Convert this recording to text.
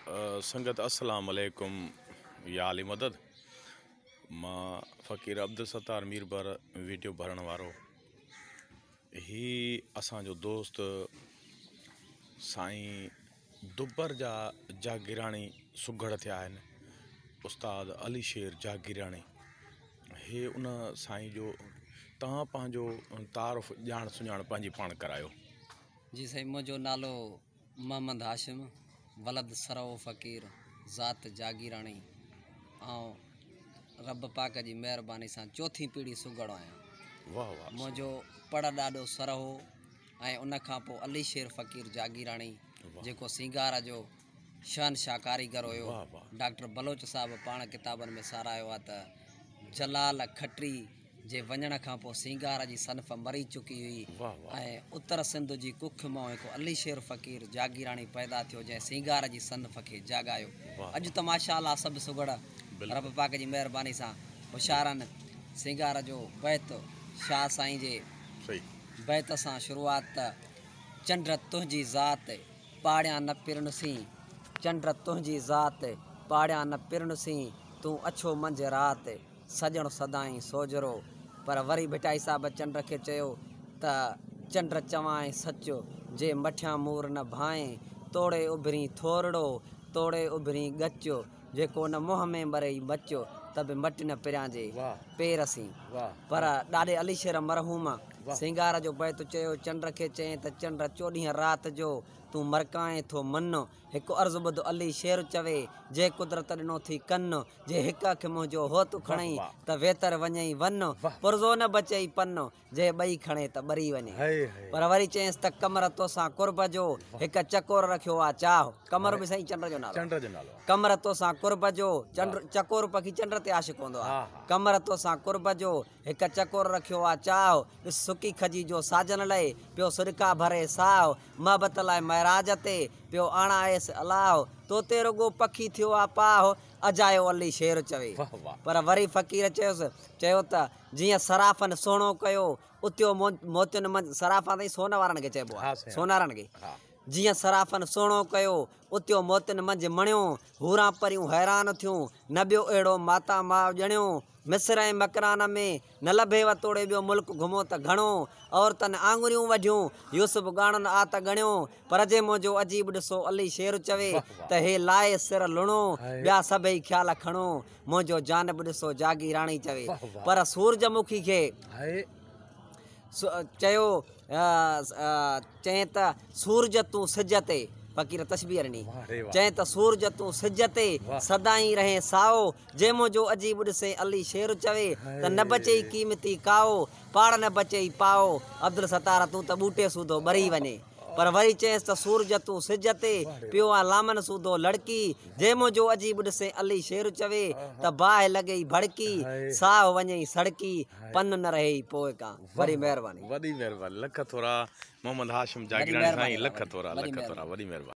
سنگت السلام عليڪم يا علي مدد مان فقير عبدالستار ميربر ويڊيو ڀرڻ وارو هي اسان جو دوست سائين دبر جا جاگيراڻي سگهڙ ٿيا آهن استاد علي شير جاگيراڻي هي ان سائين جو توهان پنهنجو تعارف ڄاڻ سڃاڻ پنهنجي پاڻ ڪرايو. جي سائين منهنجو نالو محمد هاشم ولد سرهو فقير ذات جاگيراڻي آئون رب پاڪ جي مهرباني سان چوٿين پيڙهي سگهڙ آهيان. واه واه. منهنجو پڙ ڏاڏو سرهو ۽ ان کان پوء علي شير فقير جاگيراڻي جيڪو سينگار جو شهنشاهه ڪاريگر هيو. ڊاڪٽر بلوچ صاحب پاڻ ڪتابن ۾ ساراهيو آهي ته جلال کٽري جي وڃڻ کان پوء سينگار جي صنف مري چڪي هئي ۽ اتر سنڌ جي ڪک مان هڪ علي شير فقير جاگيراڻي پيدا ٿيو جنهن سينگار جي صنف کي جاڳايو. اڄ ته ماشاء الله سڀ سگهڙ رب پاڪ جي مهرباني سان هوشيار آهن. سينگار جو بيت شاهه سائين جي بيت سان شروعات ته چنڊ تنهنجي ذات پاڙيان نه پرن سين، چنڊ تنهنجي ذات پاڙيان نه پرن سين، تون اڇو منجهه رات، سڄڻ سدائين سوجهرو. پر وري ڀٽائي صاحب چنڊ کي چيو ته چنڊ چوانء سچ، جي مٺيان مور نه ڀانئين، توڙي اڀرين ٿورڙو، توڙي اڀرين ڳچ، جي ڪو نه منهن ۾ ٻرئي مچ، ته به مٽ نه پريان جي پير سين. پر ڏاڏي علي شير مرحوم سينگار جو بيت چيو، چنڊ کي چيائين ته چنڊ چوڏهينء رات جو تون مرڪائين ٿو من، هڪ عرض ٻڌ علي شير چوي، جي قدرت ڏنو ٿي ڪن، جي هڪ اک منهنجو هوت کڻئي ته ويتر وڃئي ون، پرزو نه بچئي پن، جي ٻئي کڻي ته ٻري وڃي. پر وري چيائينس ته قمر توسان قرب جو هڪ چڪور رکيو آ چاهه. قمر به سائين چنڊ جو نالو آ. قمر توسان قرب جو چنڊ چڪور پکي چنڊ تي عاشق هوندو آ. قمر توسان قرب جو هڪ چڪور رکيو آ چاهه. ڏس سڪي کجي جو ساجن لئي پيو سڏڪا ڀري ساهه. محبت لاء معراج تي پيو آڻائيس الله. تو تي رڳو پکي ٿيو آ پاهه. اجايو علي شير چوي. پر وري فقير چيس چيو ته. جيئن صرافن سهڻو ڪيو، اتيو موتين منجهه، صرافان سائين سون وارن کي چئبو آهي، سونارن کي، جيئن صرافن سهڻو ڪيو، اتيو موتين منجهه مڻيو، حوران پريون حيران ٿيون، نه ٻيو اهڙو ماتا ماء ڄڻيو، مصر ۽ مڪران ۾، نه لڀيو توڙي ٻيو ملڪ گهمو ته گهڻو، عورتن آڱريون وڍيون، يوسف ڳاڻن آ ته ڳڻيو، پر جي منهنجو عجيب ڏسو علي شير چوي، ته هي لائي سر لڻو، ٻيا سڀئي خيال کڻو. منهنجو جانب ڏسو جاگيراڻي چوي پر سورج مکي کي چيو چئين ته سورج تون سج تي فقير تشبيهه ڏني چئين ته سورج تون سج تي سدائين رهين سائو جي منهنجو عجيب ڏسين علي شير چوي ته نه بچئي قيمتي ڪائو پاڙ نه بچئي پائو عبدالستار تون ته ٻوٽي سوڌو ٻري وڃين. پر وري چيس ته سورج تون سج تي پيو آن لامن سوڌو لڙڪي، جي منهنجو عجيب ڏسين علي شير چوي ته باهه لڳئي ڀڙڪي، ساهه وڃئي سڙڪي، پن نه رهيئي پوء ڪان. وڏي مهرباني. وڏي مهرباني لک ٿورا محمد هاشم جاگيراڻي سائين لک ٿورا لک ٿورا وڏي مهرباني.